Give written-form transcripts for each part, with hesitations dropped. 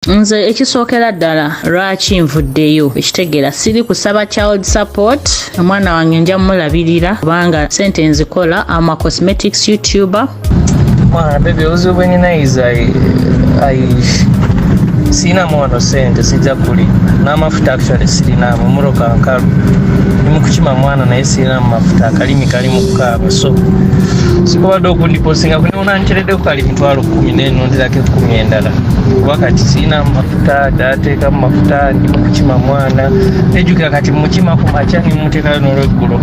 Nze ekisookera ddala lwaki nvuddeyo, ekitegeera siri kusaba child support. Omwana wange nja mulabirira kubanga sente nzikola. Ama cosmetics YouTuber. Mwana baby, obuzibu bwe nina is I siinamu wano sente, sijja kulimba. N'amafuta actually sirinaamu. Muroka nkalu, ndi mu kukima mwana naye sirinamu mafuta, akalimi kali mu kukaaba. So sikubadde okundiposinga kunonantereddeko kali 100,000 nenonderako 10 endala, kuba kati sirinamu mafuta, dateekamu mafuta, ndi mu kukima mwana. Nejjukira kati mukima ku makya nimuteekayo n'olweggulo,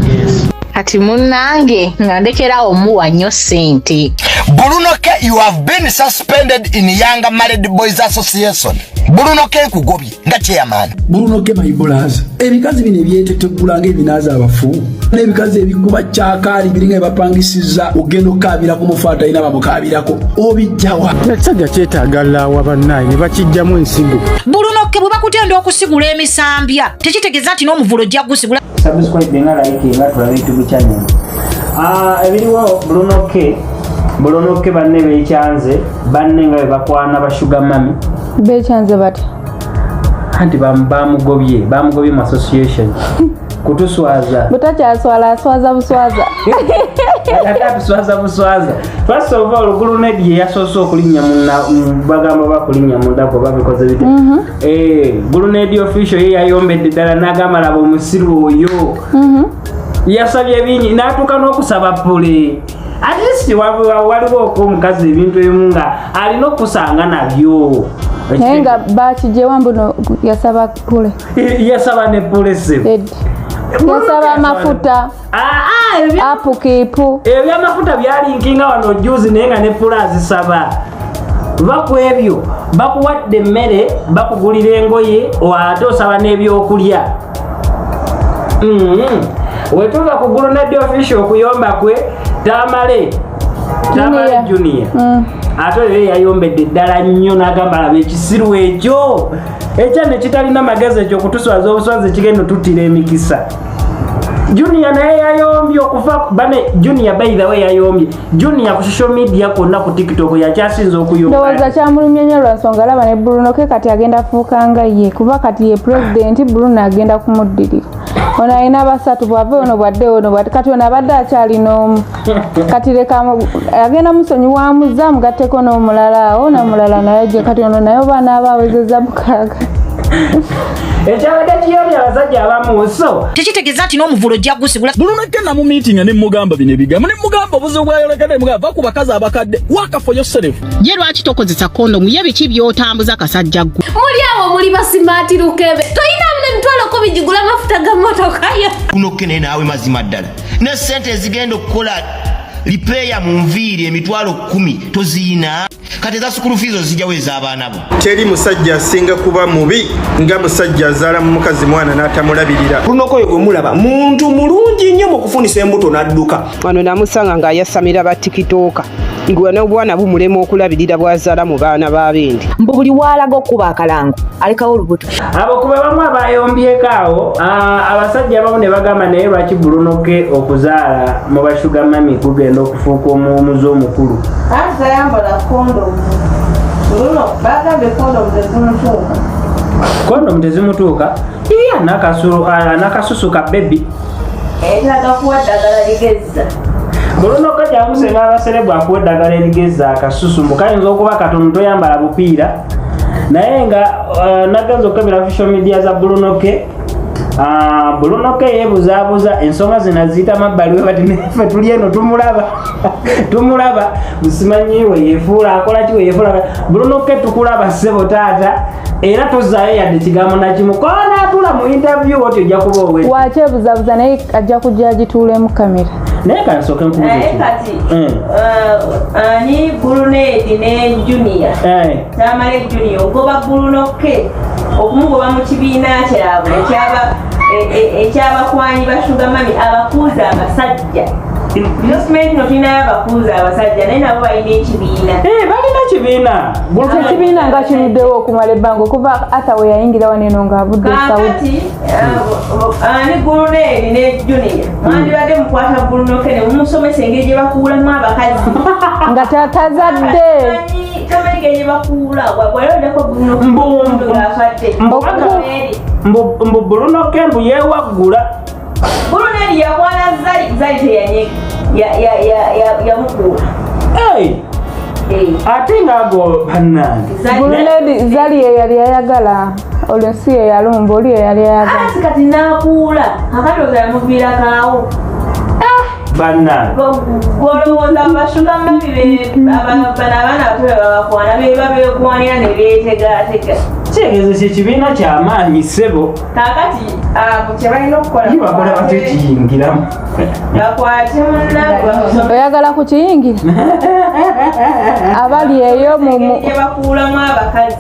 yes. Kati munnange nga ndekerawo muwa nnyo ssente. Bruno K, you have been suspended in Young Married Boys Association. Bruno K, nkugobye nga chairman. Bruno K, my brother, ebikazi bino ebyetetegula ng'ebinaaza abafu n'ebikazi ebikuba kyakaali biringa ebapangisiza ogenda okukaabira ku mufu atalina bamukaabirako, obijjawa? Ekisajja kyetaaga laawa bannaye ne bakijjamu ensigo. Bruno K, bwe bakutenda okusigula emisambya, tekitegeeza nti n'omuvulo ojja gusigula. Subscribe nga like nga tulabe YouTube channel. Ah, ebiriwo Bruno K, Bruno K banne bekyanze, banne nga bwe bakwana ba sugar mummy. Bekyanze batya? Anti bamugobye mu association kutuswaza. Bwe takyaswala, aswaza buswaza. Ate atuswaza buswaza. First of all, Grenade ye yasoose okulinnya bagamba bakulinnya mundako babikoze bite. Eh, Grenade Official ye yayombedde ddala n'agamba, laba omusiru oyo yasabye bingi n'atuuka n'okusaba pule. At least waliwo omukazi ebintu ebimu nga alina okusanga nabyo. Naye nga bakijjewa mbuno yasaba pule. Yasaba ne pule se. Edi yasaba amafuta. Ah, ah, upkeep. Ebyamafuta byalinkinga wano juzi, naye nga ne pule azisaba. Va ku ebyo, bakuwadde emmere, bakugulira engoye, ate osaba n'ebyokulya. Wetuva ku Grenade Official okuyomba kwe, Tamale, Tamale Junior. Junior ate oyo yayombedde ddala nnyo n'agamba, laba ekisiru ekyo ekyana ekitalina magezi ekyo okutuswaza obuswazi ekigenda otuttira emikisa. Junior naye yayombye okuva bane. Junior, by the way, yayombye. Junior ku social media kwonna, ku TikTok yakyasinza okuyomba. Ndowooza kyamulumye nnyo lwa nsonga alaba ne Bruno K kati agenda fuuka nga ye, kuba kati ye pulezidenti, Bruno agenda kumuddirira. Ono alina basatu, bwava ono bwadde ono bwadde, kati ono abadde akyalina omu, kati leka agenda musonyiwa amuzza amugatteko n'omulala awo n'omulala naye gye kati ono naye oba anaaba awezezza 6. Ekyabadde kiyombye abasajja abamu so Tekitegeeza nti n'omuvulo ojja gusigula. Bruno K namumiitinga ne mugamba bino ebigambo, ne mugamba obuzibu bwayolekede, mugamba va ku bakazi abakadde, work for yourself. Ye lwaki tokozesa kondomu? Ye biki by'otambuza, kasajja ggwe? Muli awo muli ba smart lukebe, toyina 10,000 gigula amafuta ga motoka yo. Bruno K naye naawe mazima ddala ne sente ezigenda okukola repair mu nviiri 10,000 toziyina, kati eza school fees ozijjawo ez'abaana bo? Teri musajja asinga kuba mubi nga musajja azaala mu mukazi mwana n'atamulabirira. Bruno K oyo gwe mulaba muntu mulungi nnyo mu kufunisa embuto n'adduka. Wano namusanga ng'ayasamira ba TikToker nga n'obwana bumulema okulabirira bw'azaala mu baana b'abendi. Mbu buli waalaga okuba akalango alekawo olubuto. Abo kuba bamu abayombyeko awo. Ah, abasajja abamu ne bagamba, naye lwaki Bruno K okuzaala mu ba sugar mummy kugenda okufuuka omuwumuzi omukulu? Anti tayambala kondomu. Luno bagambye kondomu tezimutuuka. Kondomu tezimutuuka. Iya, nakasusu ka baby. Etaaga kuwa ddagala ligezza. Bruno K kyamusenga abaserebu akuwa eddagala erigezza akasusu, mbu kayinza okuba katono, toyambala bupiira. Naye nga nagenza okukebera social media za Bruno K. Ah, Bruno K yeebuzaabuza ensonga zino aziyita mabbali we bati neffe tuli eno tumulaba, tumulaba musimanyi we yefuula akola ki, we yefuula. Bruno K, tukulaba ssebo taata, era tozaayo yadde kigambo nakimu konaatula mu interview oti ojja kuba owe. Wakyebuzabuza, naye ajja kujja agituulemu kamera. Naye kansooke nkubuze Naye kino. kati ani, Grenade ne Junior, Tamale Junior ogoba Bruno K, okumugoba mu kibiina kyabwe ekyabakwanyi ba sugar mummy abakuuza abasajja. Simanyi kino, tulinayo abakuuza abasajja, naye nabo balina ekibiina. Balina ekibiina. Ekyo ekibiina nga kiruddewo okumala ebbanga okuva Arthur we yayingira wano eno ng'avudde e Saudi. Kakati ani, Grenade ne Junior, mwandibadde mukwata Bruno K ne mumusomesa engeri gye bakuulamu abakazi. Nga tazadde. Tamanyi. engeri gye bakuula walondeko Bruno ng'afadde. Mbu Bruno K mbu yeewaggula. Bruno eri yakwana Zari, Zari teyanyega, yamukuula. Hey! Ate ngaago bannange. Gulunedi Zali ye yali ayagala, olwo si ye yalumba, oli ye yali ayagala. Ati kati n'akuula, akati oza yamuviirako awo. Bannange. Gwolowooza ba sugar mummy bano abaana abato be babakwana beba beekwanira ne beetegaatega. Kitegeeza kye kibiina kyamaanyi, ssebo. Kaakati abo kye balina okukola, Ye bakola batya ekiyingiramu? Bakwate munnabwe. Oyagala kukiyingira abali eyo mu Gye bakuulamu abakazi,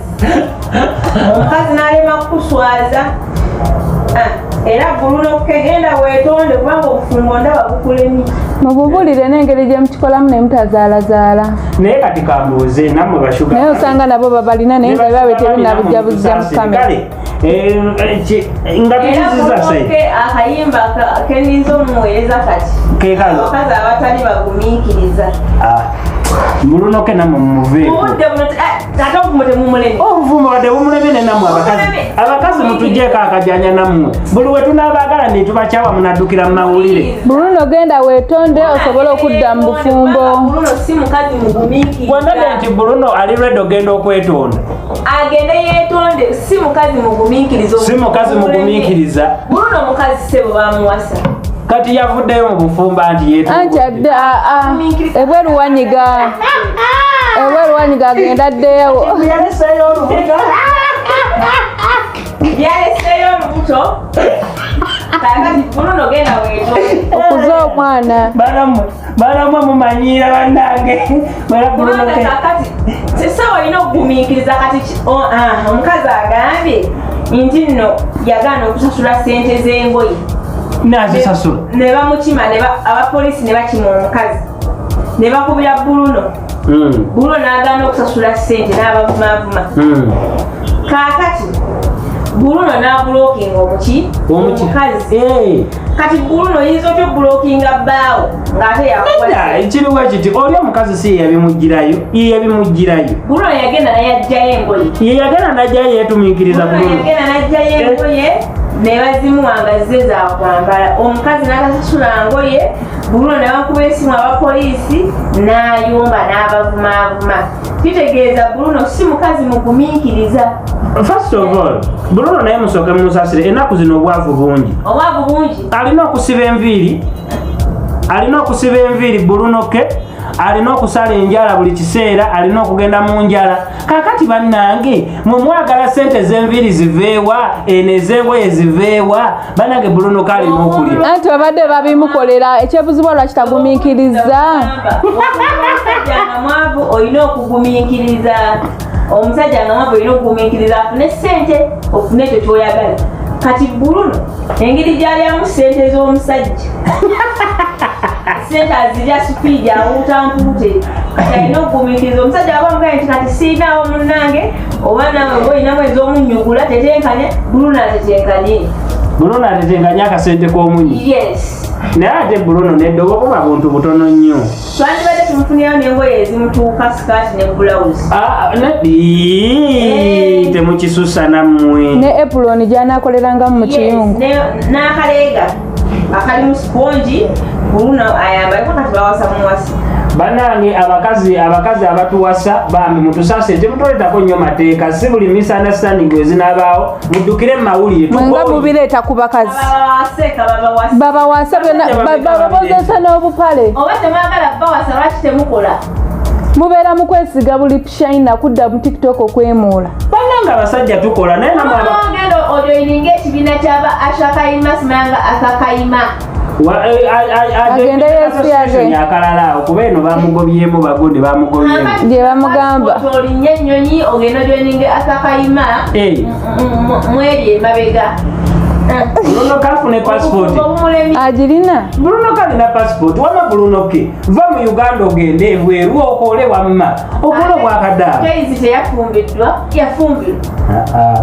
omukazi n'alema kukuswaza. Ah, era Bruno kegenda weetonde kubanga obufumbo ndaba bukulemye. Mububulire n'engeri gye mukikolamu ne mutazaalazaala. Naye kati kambuuze nammwe ba sugar. Naye osanga nabo babalina, naye nga babe tebinabujjabuzza mu kamera. Kale nga Era tukiziza se Bruno K akayimba keninza omuweereza kati Kekalo. abakazi abatali bagumiikiriza. Bruno K nammwe mumuveeko. Obudde buno ate obufumbo temumulemye. Obufumbo wadde bumulemye, ne nammwe abakazi, Bumulemye. abakazi mutugyeko akajanja nammwe. Buli we tunaabaagala ne tubakyawa, munaddukira mu mawulire. Bruno, genda weetonde osobole okudda mu bufumbo. Bruno si mukazi mugumiikiriza. Wandabye nti Bruno ali ready ogenda okwetonda. Agende yeetonde, si mukazi mugumiikiriza. Si mukazi mugumiikiriza. Bruno mukazi sebo bamuwasa. Kati yavuddeyo mu bufumbo anti yeetonda. Anti adde ebweru wanyiga, ebweru wanyiga, agenda addeyo. Yaleseeyo olubuto. Yaleseeyo olubuto. Kakati Bruno genda weetonde. Okuza omwana. Banamwe, banamwe mumanyiira bannange. Mwera Bruno Kubanga K. kakati sesawa olina okugumiikiriza. Kati omukazi agambye nti nno yagaana okusasula sente z'engoye. Nazisasula. Ne bamukima, abapoliisi ne bakima omukazi ne bakubira Bruno. Bruno n'agaana okusasula sente n'abavumavuma. Kaakati Bruno n'ablockinga omuki? Omuki. Omukazi. Eh. Kati Bruno oyinza otya oblockinga bbaawo ng'ate yakuwa? Nedda, ekiriwo kiti, oli omukazi si ye yabimugirayo, ye yabimugirayo. Bruno yagenda nayajjayo engoye. Ye yagenda najjayo, yeetumiikiriza. Bruno Bruno yagenda najjayo engoye ne bazimuwa nga zze zakwambala, omukazi n'atasasula ngoye. Bruno ne bakuba esimu abapoliisi n'ayomba n'abavumaavuma. Kitegeeza Bruno si mukazi mugumiikiriza. First of all, Bruno naye musooke mumusasire, ennaku zino obwavu bungi. Obwavu bungi. Alina okusiba enviiri, alina okusiba enviiri. Bruno K alina okusala enjala buli kiseera, alina okugenda mu njala. Kakati bannange, mwe mwagala sente z'enviiri ziveewa, eno ez'engoye ziveewa? Bannange, Bruno K alina okulya. Anti babadde babimukolera, ekyebuzibwa lwaki tagumiikiriza? Omusajja nga mwavu olina okugumiikiriza. Omusajja nga mwavu olina okugumiikiriza afune sente, ofune ekyo kyoyagala. Kati Bruno engeri gyalyamu sente z'omusajja, sente azirya speed, awuuta mpuute. Kati alina okugumiikiriza omusajja aba amugaye nti kati siinaawo munnange, oba naawe oba olinamu ez'omunnyugula, tetenkanye. Bruno atetenkanye. Bruno atetenkanye akasente k'omunyi. Yes. Naye ate Bruno nedda, oba buntu butono nnyo. Twandibadde tumufunirayo n'engoye ezimutuuka, sikaati ne bulawuzi. Ah, Ii, temukisusa nammwe. Ne apron gy'anaakolerangamu mu kiyungu. N'akaleega akalimu sipongi, Bruno ayambaleko. Kati bawasa muwasi. Bannange abakazi, abakazi abatuwasa, bambi mutusaasire, temutuleetako nnyo mateeka. Si buli misunderstanding ezinaabaawo muddukire mu mawulire. Mwenga Tukooye. mubireeta ku bakazi. Babawase, kababawase. Babawasa byonna, bababozesa n'obupale. Oba temwagala bawasa, lwaki temukola? Mubeera mu kwesiga buli shaina kudda mu TikTok okwemuula. Bannange abasajja tukola, naye namwe Ogenda ojoininga ekibiina kyaba Ashakayima, simanga Akakayima. Agende yeesiyage. Association akalala awo, kuba eno bamugobyemu, bagundi bamugobyemu. Gye bamugamba. Olinye ennyonyi ogenda ojoininga Akakayima. Mweri emabega. Bruno kafune passport. Obumulemi. Agirina. Bruno kalina passport. Wamma Bruno K, va mu Uganda ogende ebweru okole, wamma okole obwakadaama. Keizi teyafumbiddwa, yafumbirwa.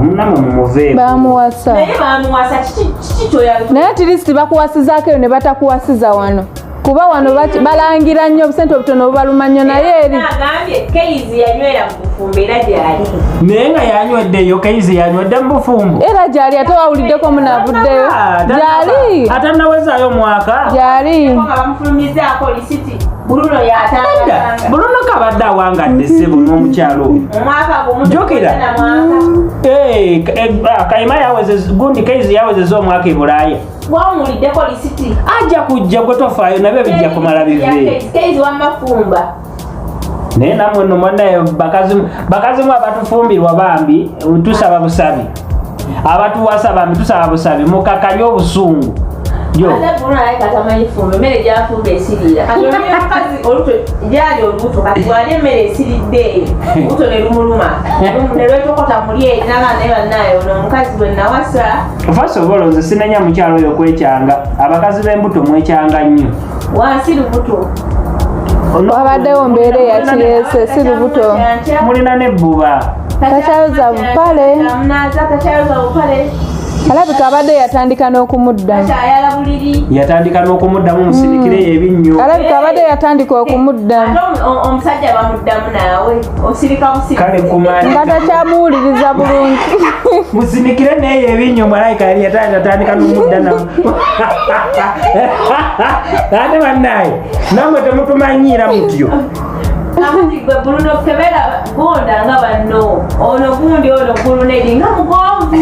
Munamwe mumuveeko. Bamuwasa. Naye bamuwasa, kiki kiki kyoyagala? Naye at least bakuwasizaako eyo ne batakuwasiza wano. Kuba wano balangira nnyo obusente obutono bubaluma nnyo, naye eri Agambye Keizi yanywera mu bufumbo, era gyali. Naye nga yanyweddeyo, Keizi yanywedde mu bufumbo. Era gyali, ate wawuliddeko munaavuddeyo, gyali. Atannawezaayo mwaka. Gyali. Nga bamufulumizaako lisiti, Bruno Edda yatanga. Bruno kabadde awangadde ssebo n'omukyalo oyo. Omwaka gumu. Jjukira. Na mwaka. Eh, Kayima yaweze gundi, Keizi yawezeza omwaka e Bulaaya. Wamuwuliddeko lisiti? Ajja kujja, gwe tofaayo, nabyo bijja kumala bive. Keizi wamafumba. Naye nammwe nno mwanaye bakazi mwe abatufumbirwa bambi tusaba busabi, abatuwasa bambi tusaba busabi, mukakanye obusungu yo. Ate Bruno naye katamanyi fumba, emmere gyafumba esirira. Kati omanye omukazi oluto gyali olubuto, kati bwali emmere esiridde eyo, olubuto ne lumuluma ne lwetokota muli eri, naga naye bannaye ono omukazi bwe nawasa. First of all, nze sinenya mukyalo oyo kwekyanga. Abakazi b'embuto mwekyanga nnyo. Wansi lubuto. Wabaddewo mbeera eyakireese, si lubuto. Mulina n'ebbuba. Takyayoza bupale. Amunaaza, takyayoza bupale. Alabika abadde yatandika n'okumuddamu. Takyayala buliri. Yatandika n'okumuddamu, musibikireyo ebinnyo. Alabika abadde yatandika okumuddamu. Ate omusajja bamuddamu, naawe osirika busirika. Kale kumani. Nga takyamuwuliriza bulungi. Musinikire naye ebinnyo, malayika yali yatandika n'omudda namu. Ate bannaye nammwe temutumanyiira mutyo. Kakati gwe Bruno, kebera gonda nga banno, ono gundi ono gulunedi nga mugonvu.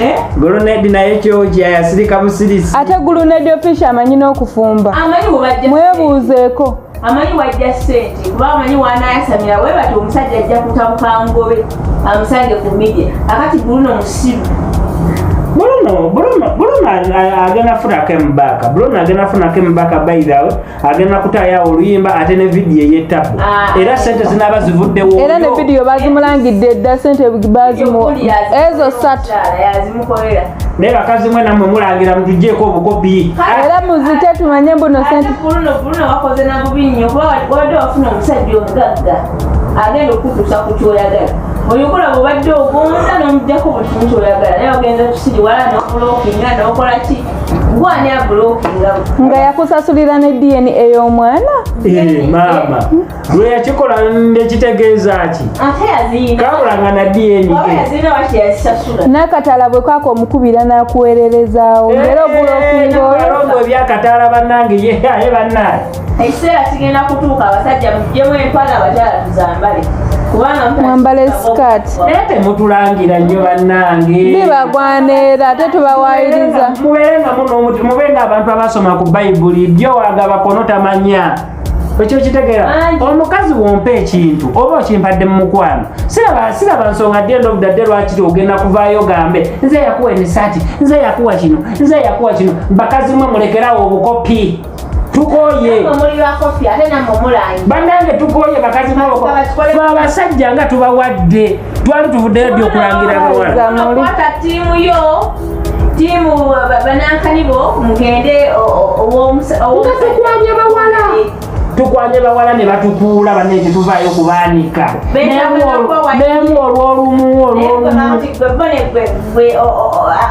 Eh? Gulunedi naye kyokya yasirika busirisi. Ate Gulunedi official amanyi n'okufumba. Amanyi bwebajja. Mwebuuzeeko. Amanyi wajja sente, kuba amanyi wanayasamira we bati omusajja ajja kutabuka ngobe amusange ku media. Akati Bruno musiru. Bruno agenda funako emubaka. Bruno agenda funako emubaka, by the way, agenda kutaayawo oluyimba ate ne vidiyo ey'ettabu. Ah. Era sente zinaaba zivuddewo. Era ne vidiyo bazimulangidde dda, sente bazimu ezo 3. Yazimukolera. Naye bakazi mwe nammwe mulangira, mutugjeeko obukopi. Era muzite tumanye mbuno sente. Ate Bruno wakoze na bubi nnyo, kuba wabadde wafuna omusajja omugagga agenda okutuusa ku kyoyagala. Oyokola bwobadde ogonza n'omugjako buli kimu kyoyagala, naye ogenza tusiriwala n'obulokinga n'okola ki, gwani abulokinga? Nga yakusasulira ne DNA ey'omwana. Eh, maama lwe yakikola ndekitegeeza ki? Ate yaziina. Kabulanga na Waba DNA. yaziina, waki yazisasula? N'akatala bwe kwaka omukubira n'akuweererezaawo ngera obulokinga oyo. Balongo ebyakataala bannange, ye aye bannange. Ekiseera kigenda kutuuka, abasajja muggyemu empale, abakyala tuzambale, kubanga Mwambale sikaati. Naye temutulangira nnyo bannange. Bibagwaneera, ate tubawaayiriza. Mubeere nga muno mubeere ng'abantu abasoma ku Bayibuli, ddyo wagaba kono tamanya. Ekyo kitegeera omukazi wompa ekintu oba okimpadde mu mukwano, siraba nsonga at the end of the day lwakiri ogenda kuvaayo gambe nze yakuwa emisaati, nze yakuwa kino, nze yakuwa kino. Bakazi mwe mulekerawo obukopi, tukooye. Nammwe muli bakopi, ate nammwe mulangi. Bannange tukooye, bakazi mwe. Fe abasajja nga tubawadde, twali tuvuddeyo ddi okulangira abawala? Kwata ttiimu yo, ttiimu banankani bo, mugende Nga tukwanye bawala, tukwanye bawala ne batukuula banne, tetuvaayo kubaanika. Nemu olwolumu olwolumu.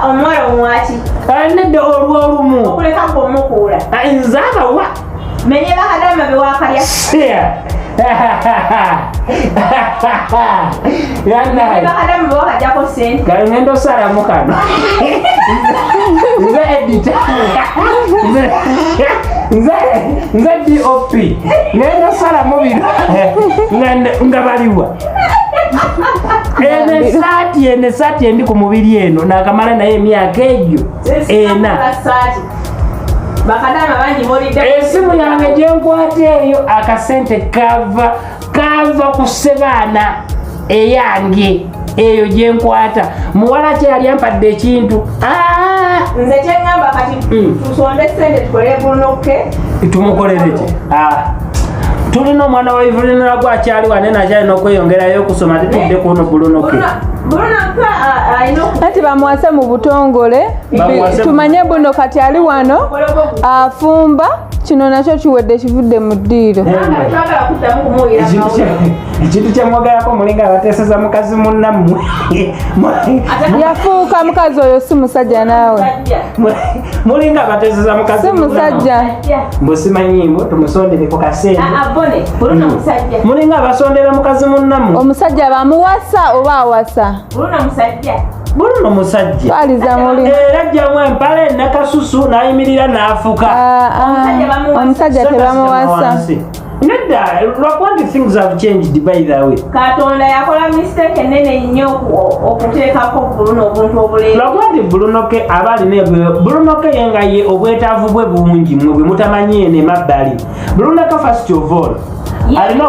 Omuwala omwaki? Nedda, olwolumu. Okuleka gwe omukuula. Nze abawa. Menye bakadama bewakalya. Sia. Yannaye. Bakadama bewakajjako sente. Kale ngenda osalamu kano. Nze editor. Nze DOP. Ngenda osalamu bino. Nga baliwa. Eno esaati endi ku mubiri eno nakamala naye emyaka egyo 4. Saati bakadama bangi bolidde. Esimu yange gyenkwata eyo, akasente kava ku sebaana eyange eyo gyenkwata. Muwala kye yali ampadde ekintu. Ah! Nze kyeŋŋamba kati, tusonde sente tukole Bruno K. Tumukolere ki? Ah. Tulina omwana wa Evelyn gwakyali wane nakyalina okweyongerayo okusoma, tetudde kuno Bruno K. Bruno K alina Anti bamuwase mu butongole. Bamuwase Tumanye buno kati ali wano afumba. Kino nakyo kiwedde, kivudde mu ddiiro. Twagala kuddamu kumuwulira mawulire. Ekintu kyemwogerako mulinga abateeseza mukazi munnammwe. Yafuuka mukazi oyo, si musajja naawe. Mulinga abateeseza mukazi Si musajja. Mbu simanyiimu tumusondere ku kasente. Ah, Bone, Bruno musajja. Mulinga abasondera mukazi munnammwe. Omusajja bamuwasa oba awasa? Bruno musajja. Bruno musajja. Twaliza muli. Era ajjamu empale nakasusu n'ayimirira n'afuka. Omusajja tebamuwasa. Nedda, lwakuba nti things have changed, by the way. Katonda yakola mistake enene nnyo okuteekako Bruno obuntu obuleeyi. Lwakuba nti Bruno K aba alina Bruno K ye nga ye obwetaavu bwe bungi mmwe bwe mutamanyi eno emabbali. Bruno K, first of all,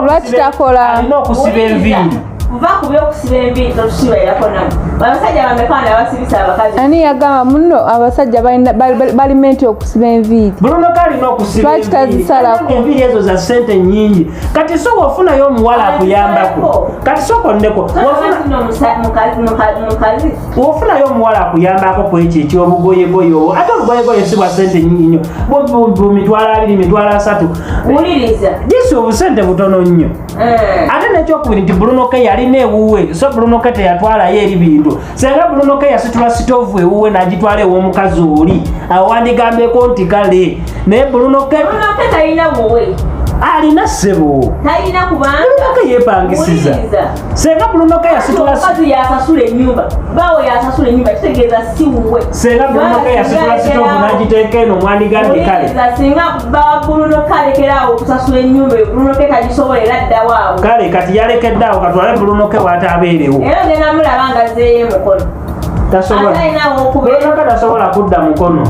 Lwaki takola? Alina okusiba enviiri. Va ku byokusiba enviiri, totusibairako namu. Abasajja bameka abasibisa abakazi? Ani yagamba muno abasajja bali menti okusiba enviiri? Bruno K alina okusiba Lwaki tazisalako? Enviiri ezo za ssente nnyingi. Kati so wofunayo omuwala akuyambako, kati sooka onneko, Mukazi. Wofunayo omuwala akuyambako ku ekyo ekyobugoyegoye obwo, ate obugoyegoye si bwa ssente nnyingi nnyo, bu 20,000, 30,000. Wuliriza. Jisi obusente butono nnyo. Ate nekyokubiri nti Bruno K yalina ewuwe, so Bruno K teyatwalayo eri bintu. Senga Bruno K yasitula sitovu ewuwe n'agitwala ew'omukazi oli, awo wandigambyeko nti kale, naye Bruno K Bruno K talina wuwe. Alina, ssebo. Talina kubanga Bruno K yeepangisiza. Wuliriza. Senga Bruno K yasitula Omukazi yasasula ennyumba, bawe yasasula ennyumba, kitegeeza si wuwe. Senga Bruno K yasitula sitovu n'agiteeka eno, mwandigambye kale. Wuliriza, singa ba Bruno K alekeraawo okusasula ennyumba eyo, Bruno K tagisobola era addawo awo. Kale kati yalekedde awo, katwale Bruno K w'ataabeerewo. Era ogenda mulaba nga azzeeyo emukono. Tasobola. Ate alinawo okubeera. Bruno K tasobola kudda mukono.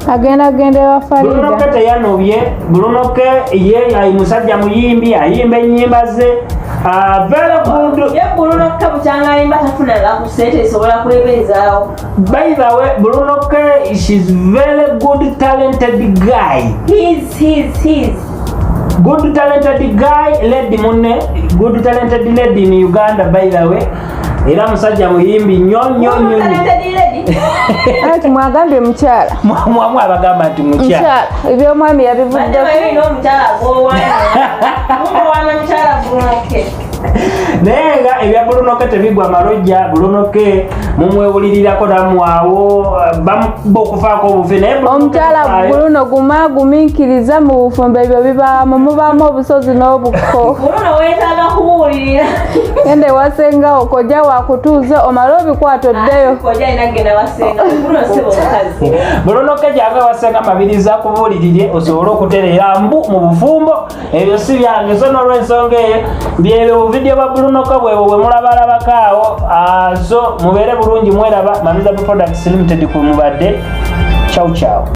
Agenda genda ewa Bruno K Farida. teyanobye. Bruno K ye ayi musajja muyimbi, ayimba ennyimba ze. Ah, very good. Ye Bruno K bukyanga ayimba tafunanga ku ssente esobola kwebeezaawo. By the way, Bruno K, she's very good talented guy. His Good talented guy, lady munne, good talented lady in Uganda, by the way. Era musajja muyimbi nnyo nnyo nnyo nnyo. Talented lady. Anti mwagambye mukyala. Mwamu abagamba nti mukyala. Mukyala, ebyomwami Badde yabivuddeko. balina omukyala gwowana, mubawana mukyala Bruno K. Naye nga ebya Bruno K tebigwa malojja. Bruno K mumwewulirirako namwawo bamukuba okufaako obufi, naye Bruno K Omukyala tafaayo. Bruno, guma gumiikiriza mu bufumbo, ebyo bibaamu, mubaamu obusozi n'obukko. Bruno weetaaga kubuulirira. Genda ewasengawo, kojja wakutuuza omale obikwata oddeyo. Kojja alina kugenda wasenga Bruno, sebo omukazi. Bruno K gyava ewasenga Mabiriza akubuulirire osobole okutereera mbu mu bufumbo, ebyo si byange. So n'olwensonga eyo byebyo buvidiyo bwa Bruno K bwebwo bwe mulabalabako awo. Ah, so mubeere bulungi, mweraba Mamiza Products Limited kwe mubadde. Ciao ciao.